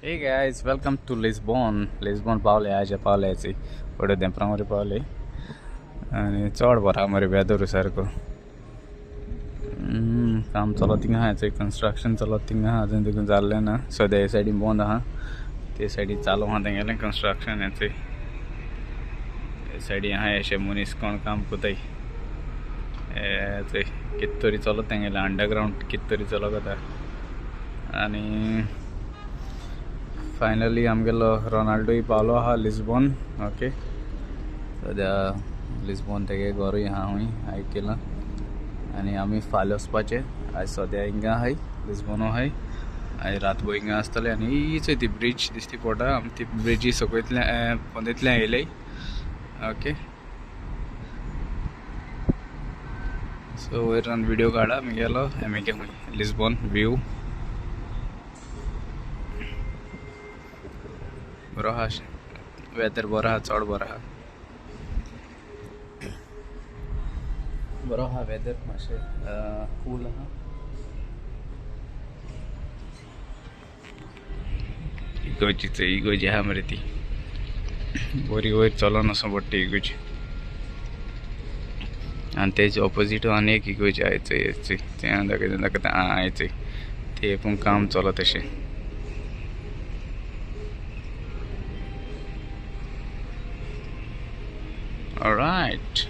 Hey guys, welcome to Lisbon. Lisbon पावले आयज पावले फुडें देंपरा मरे पावले आनी चड बरो आहा मरे वेदर सारको. काम चलत थिंगा आहा, कन्स्ट्रक्शन चलत थिंगा आहा, अजून देखून जाल्लें ना. सद्या हे सायडीन बंद आहा, ते सायडीन चालू आहा तेंगेलें कन्स्ट्रक्शन. हें हे सायडीन आहा अशें मनीस कोण काम कोताय चोय कित तरी चलत तेंगेलें अंडरग्रावंड कित तरी चलत आतां. आनी फायनली आमगेलो रोनाल्डोय पावलो आहा लिस्बॉन. ओके, सद्या लिस्बॉन तेगे घरूय आहा हूंय आयकलां. आनी आमी फाल्यां वचपाचे. आयज सद्या हिंगा आहाय लिस्बॉनो आहाय, आयज रातभर हिंगा आसतले. आनी ही चोय ती ब्रिज दिसती पडटा, आमी ती ब्रिजी सकयतल्यान पोंदेंतल्यान येयले. ओके, सो वयर रावन विडियो काडा आमगेलो एमेके खूंय लिस्बॉन व्यू बरो आहा, वेदर बरो आहा, चड बरो आहा, बरो आहा वेदर, मातशें कूल आहा. इगोजीचो इगोजी आहा मरे ती बरी वयर चलोन वचों पडटा इगोजी. आनी तेजे ऑपोजीट आनी एक इगोजी आहा चोय चोय तें दाखयता दाखयता आं चोय ते पूण काम चलत अशें. All right.